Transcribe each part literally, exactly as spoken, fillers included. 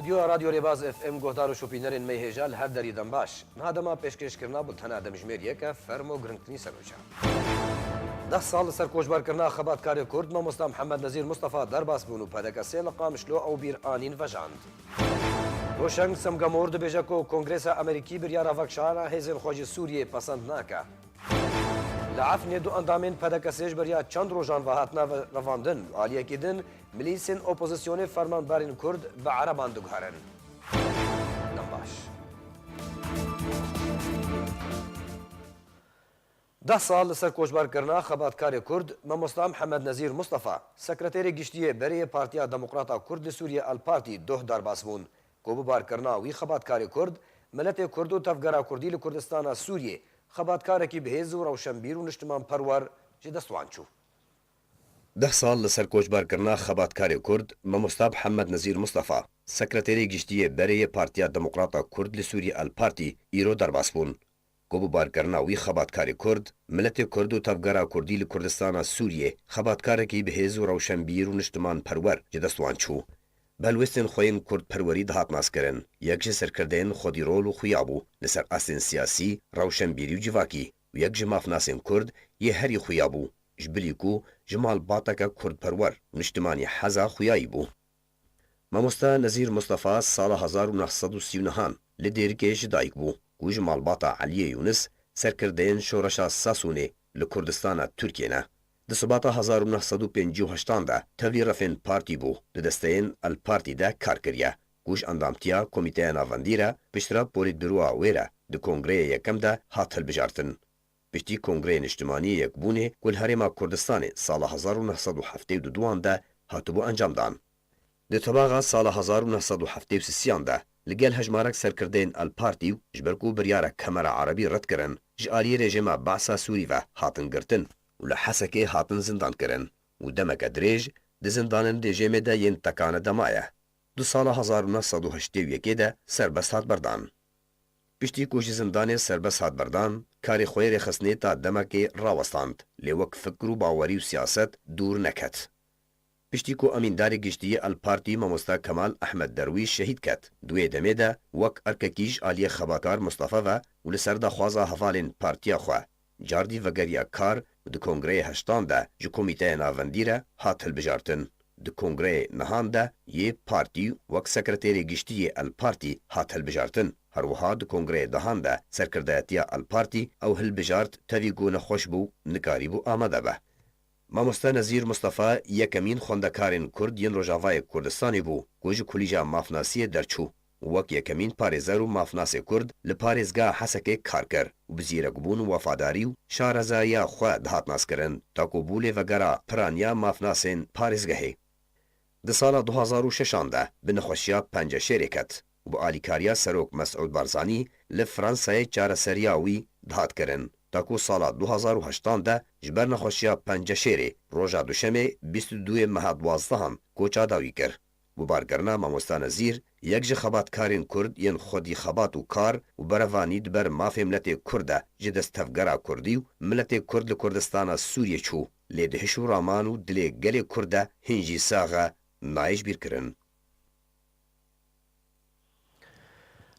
Stûdyoya Radyo Rêbaz F M, guhdar û şopînerên me yê hêja li her derî dem baş. Niha dema pêşkêşkirina bultena demjimêr yek e, fermo girîngtirîn serûcan. Deh sal li ser koçberkirina xebatkarê Kurd, mamosta Mihemed Nezîr Mustafa derbas bûn û P D K S li Qamişlo ew bîr anîn vejand. Roşeng Semgamor dibêje ku Kongresa Amerîkî biryara vekişandina hêzên xwe ji Sûriyê pesend nake. Li Efrînê du endamên P D K S ji beriya çend rojan ve hatine ve-, revandin. Aliyekî din, milîsên opozisyonê fermanberên Kurd bi ereban diguherin. Dem baş. Deh sal li ser koçberkirina xebatkarê Kurd, mamosta Mihemed Nezîr Mustafa, sekreterê giştî yê berê yê Partiya Demokrata Kurd li Sûriyê El Partî duh derbas bûn. Ku bi barkirina wî xebatkarê Kurd, miletê Kurd û tevgera Kurdî li Kurdistana Sûriyê xebatkarekî bi hêz û rewşenbîr û niştimanperwer ji dest wan çû. Deh sal li ser koçberkirina xebatkarê Kurd, mamosta Mihemed Nezîr Mustafa, sekreterê giştî yê berê yê Partiya Demokrata Kurd li Sûriyê El Partî, îro derbas bûn. Ku bi barkirina wî xebatkarê Kurd, miletê Kurd û tevgera Kurdî li Kurdistana Sûriyê xebatkarekî bi hêz û rewşenbîr û niştimanperwer ji dest wan çû. Bi helwestên xwe yên kurdperwerî dihat naskirin. Yek ji serkirdeyên xwedîrol û xuya bû li ser astên siyasî, rewşenbîrî û civakî û yek ji mafnasên Kurd yê herî xuya bû, ji bilî ku ji malbateke kurdperwer û niştimanî heza xuyayî bû. Mamosta Nezîr Mustafa sala hezar û neh sed û sî û nehan li Dêrikê ji dayik bû, ku ji malbata Eliyê Yûnis, serkirdeyên Şoreşa Sasûnê li Kurdistana Tirkiyê ne. Di Sibata hezar û neh sed û pêncî û heştan de tevlî refên partî bû, di desteyên El Partî de kar kiriye, ku ji endamtiya Komîteya Navendî re, piştre Polîtbîroya wê re di Kongreyê Yekem de hat hilbijartin. Piştî Kongreyê Niştimanî yê Yekbûnê ku li Herêma Kurdistanê sala hezar û neh sed û heftê û duan de hatibû encamdan. Di tebaxa sala hezar û neh sed û heftê û sisiyan de li gel hejmarek serkirdeyên El Partî û ji ber ku biryarek Kemera Erebî red kirin, ji aliyê rejîma Be'sa Sûrî ve hatin girtin û li Hesekê hatin zindankirin û demeke dirêj di zindanên rejîmê de yên tekane de maye. Di sala hezar û neh sed û heştê û yekê de serbest hat berdan. Piştî ku ji zindanê serbest hat berdan, karê xwe yê rêxistinê ta demekê rawestand, lê wek fikr û bawerî û siyaset dûr neket. Piştî ku emîndarê giştî yê El Partî mamosta Kemal Ehmed Derwîş şehîd ket, di wê demê de wek erkekî ji aliyê xebatkar Mustafa ve û li ser daxwaza hevalên partiya xwe, cardî vegeriya kar û di kongreyê heştan de ji Komîteya Navendî re hat hilbijartin. Di kongreyê nehan de yê partî wek sekreterê giştî yê El Partî hat hilbijartin. Her wiha di kongreyê dehan de serkirdayetiya El Partî ew hilbijart tevî ku nexweş bû, nikarîbû amade be. Mamoste Nezîr Mustafa yekemîn xwendekarên Kurd yên Rojavayê Kurdistanê bû ku ji Kulîja Mafnasiyê derçû. Wek yekemîn parêzer û mafnasê Kurd li parêzgeha Hesekê kar kir û bi zîrekbûn û wefadarî û şarezariya xwe dihat naskirin, ta ku bû lêvegera piraniya mafnasên parêzgehê. Di sala du hazar û şeşan de bi nexweşiya penceşêrê ket û bi alîkariya Serok Mesûd Barzanî li Fransayê çareseriya wî dihat kirin, ta ku sala du hazar û heştan de ji ber nexweşiya penceşêrê roja Duşemê bîst û duyê meha duwazdehan koça dawî kir. Bi barkirina Mamosta Nezîr, yek ji xebatkarên Kurd yên xwedî xebat û kar û berevanî di ber mafê miletê Kurd de ji dest tevgera Kurdî û miletê Kurd li Kurdistana Sûriyê çû, lê di hiş û raman û dilê gelê Kurd de hîn jî sax e, nayê ji bîr kirin.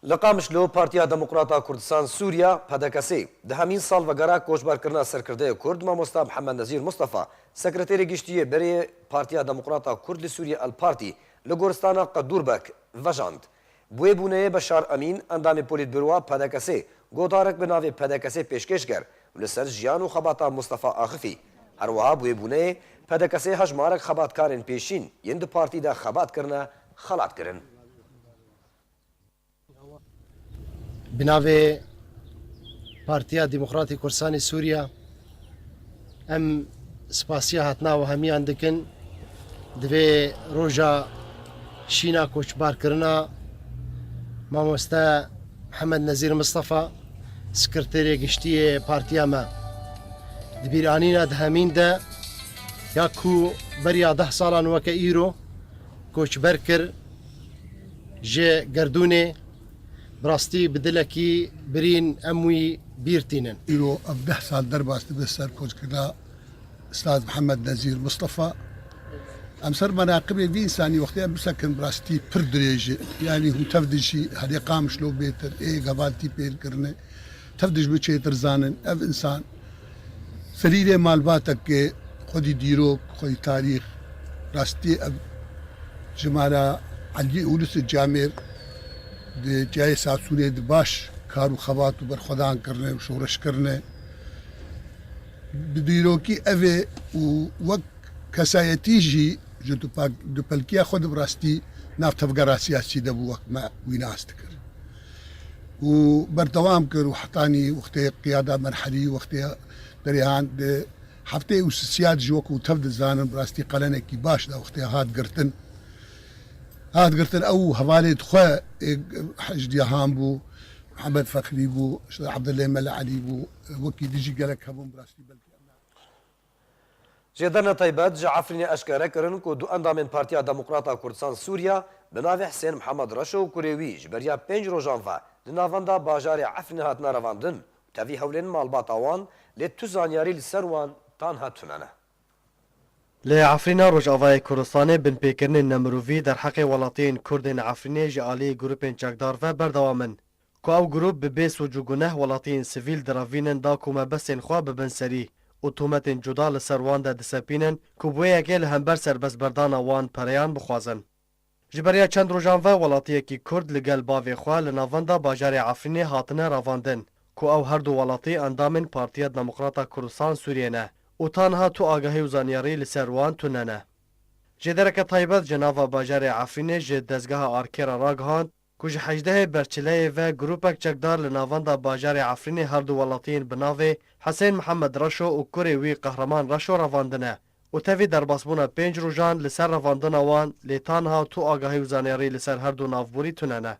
Li Qamişlo Partiya Demokrata Kurdistan Sûriya, P D K S, di hemîn salvegera koçberkirina serkirdeyê Kurd, Mamosta Mihemed Nezîr Mustafa, sekreterê giştî yê berê Partiya Demokrata Kurd li Sûriye El Partî, li goristana Qedûrbek vejand. Bi wê bûneyê Beşar Emîn, endamê Polîtbûroa P D K S, gotarek bi navê P D K S pêşkêş kir û li ser jiyan û xebata Mustafa axifî. Her wiha bi wê bûneyê P D K S hejmarek xebatkarên pêşîn yên di partî de xebat kirine, xelat kirin. Bi navê Partiya Demokratî Kurdistanê Sûriya, em spasiya hatina we hemiyan dikin. Di vê roja şîna koçbarkirina Mamoste Mihemed Nezîr Mistefa, Sekreterê Giştî yê Partiya me, di bîranîna di hemîn de ya ku beriya deh salan weke îro koçber kir ji gerdûnê, bi rastî bi dilekî birîn em wî bîr tînin. Îro ev deh sal derbas dibe ser koçkirina Stad Mihemed Nezîr Mistefa. Em ser menaqibê vî însanî wextê em bisekin, bi rastî pir dirêj e. Yanî hûn tev dijî herê Qamişlo bêtir, ê hevaltî pêl kirine. Tev dij bi çêtir zanin. Ev însan serîrê malbateke xwedî dîrok, xwedî tarîx, rastî ev jimara Elî Ûlis Camêr di cayê Sasûnê di baş kar û xebat û berxwedan kirine û şoreş kirine. Bi dîrokî ev ê û wek kesayetî jî ji dupak-, dupelkiya xwe de bi rastî nav tevgera siyasî de bû, wek me wî nas dikir. Û berdewam kir û hetanî wextê qiyada merhelî, wextê derê han di heftê û sisiya de jî wekû tev dizanin, bi rastî qelenekî baş da wextê hat girtin. Hat girtin ew hevalê xwe, ê, Hecdiya Han bû, Mihemed Fexrî bû, işte Ebdulê Mele Elî bû, wekî dijî gelek hebûn, bi rastî belkî em ne- Jêderine taybet ji Efrînê eşkere kirin ku du endamên Partiya Demokrata Kurdistan Sûriya bi navê Hisên Mihemed Reşo û kurê wî ji beriya pênc rojan ve di navenda bajarê Efrînê hatine revandin û tevî hewlên malbata wan, lê tu zanyarî li ser wan tanha tune ne. Li Efrîna Rojavayê Kurdistanê binpêkirinên nemirovî derheqê welatiyên Kurd ên Efrînê ji alî grûpên çekdar ve berdewam in. Ku ew grûp bi bê soc û guneh welatiyên sivîl direvînin da ku mebestên xwe bibin serî û tometên cuda li ser wan de disepînin ku bi wê yekê li hember serbestberdana wan pereyan bixwazin. Ji beriya çend rojan ve welatiyekî Kurd li gel bavê xwe li navenda bajarê Efrînê hatine revandin ku ew her du welatî endamên Partiya Demokrata Kurdistan Sûriyê ne û ta niha tu agahî û zanyarî li ser wan tune ne. Jêdereke taybet ji nava bajarê Efrînê ji dezgeha Arkê re ragihand, ku ji hejdehê berçileyê ve grûpek çekdar li navenda bajarê Efrînê her du welatiyên bi navê Hisên Mihemed Reşo û kurê wî Qehreman Reşo revandine û tevî derbasbûna pênc rojan li ser revandina wan, lê ta niha tu agahî û zaniyarî li ser her du navborî tune ne.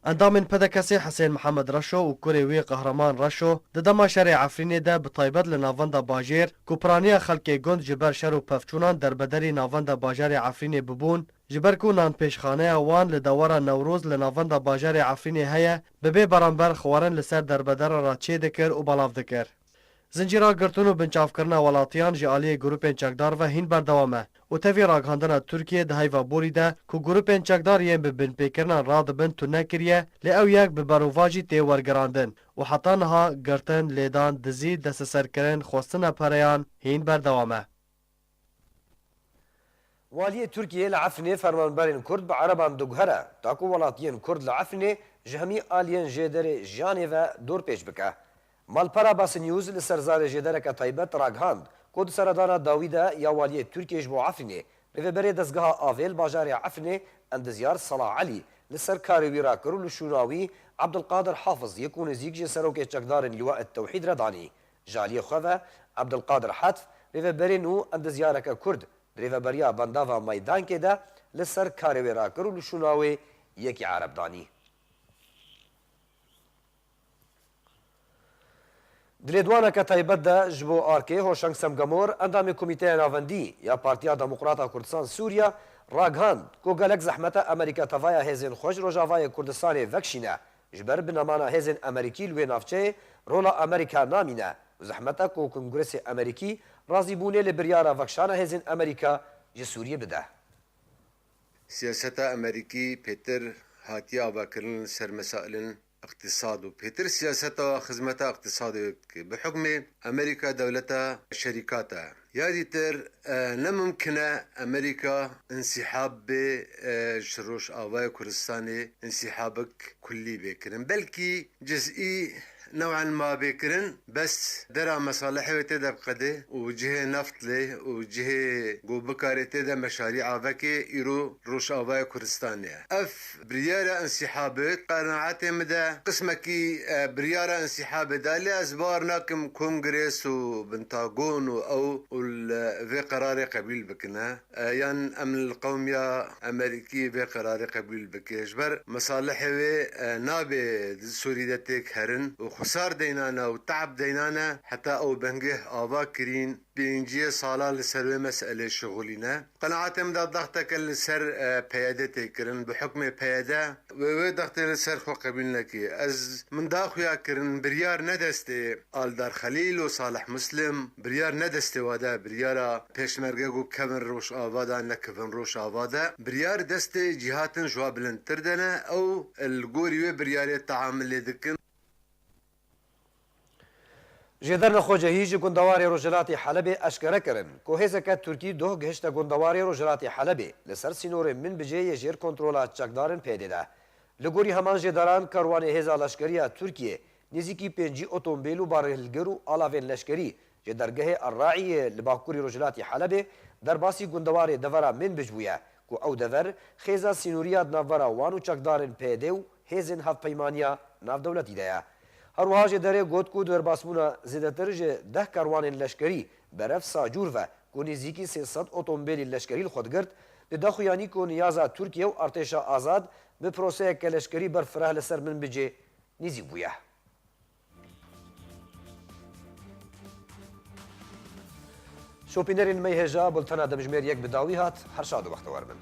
Endamên P D K S'ê Hisên Mihemed Reşo û kurê wî Qehreman Reşo di dema şerê Efrînê de bi taybet li navenda bajêr ku piraniya xelkê gund ji ber şer û pevçûnan derbederî navenda bajarê Efrînê bibûn, ji ber ku nanpêşxaneya wan li dewera Newroz li navenda bajarê Efrînê heye, bi bê beramber xwarin li ser derbedera re çêdikir û belav dikir. Zincîra girtin û binçavkirina welatiyan ji aliyê grûpên çekdar ve hîn berdewam e û tevî ragihandina Tirkiyê di heyva borî de ku grûpên çekdar yên bi binpêkirinan radibin tune kiriye, lê ew yek bi berovajî tê wergerandin û heta niha girtin, lêdan, dizî, desteserkirin, xwestina pereyan hîn berdewam e. Waliyê Tirkiyê li Efrînê fermanberên Kurd bi Ereban diguhere, da ku welatiyên Kurd li Efrînê ji hemî aliyên jêderê jiyanê ve dorpêç bike. Malpera Basî News li ser zarê jêdereke taybet ragihand ku di seredana dawî de ya waliyê Tirkiyê ji bo Efrînê, rêveberê dezgeha avê li bajarê Efrînê endizyar Salah Elî li ser karê wî rakir û li şûna wî Ebdulqadir Hafiz yê ku nêzîk ji serokê çekdarên Liwa et Tewhîd re danî. Ji aliyê xwe ve Ebdulqadir Hetf, rêveberê nû endizyareke Kurd di rêveberiya Bendava Meydankê de li ser karê wê rakir û li şûna wê yekî Ereb danî. Di lêdwaneke taybet de ji bo Arkê Hoşeng Semgemor, endamê Komîteya Navendî ya Partiya Demokrata Kurdistan Sûriya ragihand ku gelek zehmet e Amerîka tevaya hêzên xwe ji Rojavayê Kurdistanê vekişîne, ji ber binemana hêzên Amerîkî li wê navçeyê rola Amerîka namîne û zehmet e ku Kongresê Amerîkî razîbûnê li biryara vekişana hêzên Amerîka ji Sûriyê bide. Siyaseta Amerîkî pêtir hatiye avakirin li ser mesailên iqtisad û pêtir siyaseta xizmeta iqtisadê dike. Bi hukmê Amerîka dewleta şerîkat e. Ya dîtir, e, ne mimkin e Amerîka însîhab bê, e, ji Rojavayê Kurdistanê însîhabek kullî bê kirin. Belkî cizî new'an ma bê kirin, bes dera mesalihê wê tê de biqedê û cihê neft lê û cihê ku bikarê tê de meşarî avekê îro Rojavayê Kurdistanê ye. Ev biryara însîhabê qenaetê min de qismekî, e, biryara însîhabê da, lê ez bawer nakim Kongres û Pentagon û ew û li vê qerarê qebîl bikine, e, yan em li qewmiya Amerîkî vê qerarê qebîl bike. Ji ber mesalihê wê, e, nabê di Sûrî de têk herin û Xisar deynane û te'b deynane heta ew bingeh ava kirîn, pênciyê sala li ser wê meselê şixulîne. Qenaetê min de dexteke li ser, e, P Y D tê kirin. Bi hukmê P Y D wê wê dextê li ser xwe qebûl nekê. Ez, min da xuya kirin, biryar ne destê Aldar Xelîl û Salih Muslim, biryar ne destê we de, biryara pêşmerge ku kevin Rojava de, nekevin Rojava de. Biryar destê cîhatin ji we bilindtir de ne. Ew li gorî wê biryarê teamilê dikin. Jêder Nexocehî ji gundewarê Rojhilatê Helebê eşkere kirin ku hêzeke Tirkî doh gihişte gundewarê Rojhilatê Helebê li ser sînorê Minbicê yê jêr kontrola çekdarên P Y D'ê de. Li gorî heman jêderan, karwanê hêza leşkerî ya Tirkiyê nêzîkî pêncî otomobîl û barhilgir û alavên leşkerî ji dergehê El-Raî yê li bakurî Rojhilatê Helebê derbasî gundewarê devera Minbic bûye. Ku ew dever xêza sînorî ya di navbera wan û çekdarên P Y D û hêzên hevpeymaniya navdewletî de ye. Her wiha jêderê got ku di derbasbûna zêdetir ji deh kerwanên leşkerî berev Sacûr ve ku nêzîkî sê sed otomobîlî leşkerî li xwe digirt, dide xuyanî ku niyaza Tirkiye û artêşa azad bi proseyeke leşkerî berfireh li ser Minbicê nêzîk bûye. Şopînerên me yê hêja, bultena demjimêr yek bi dawî hat, her şad û bextewar bin.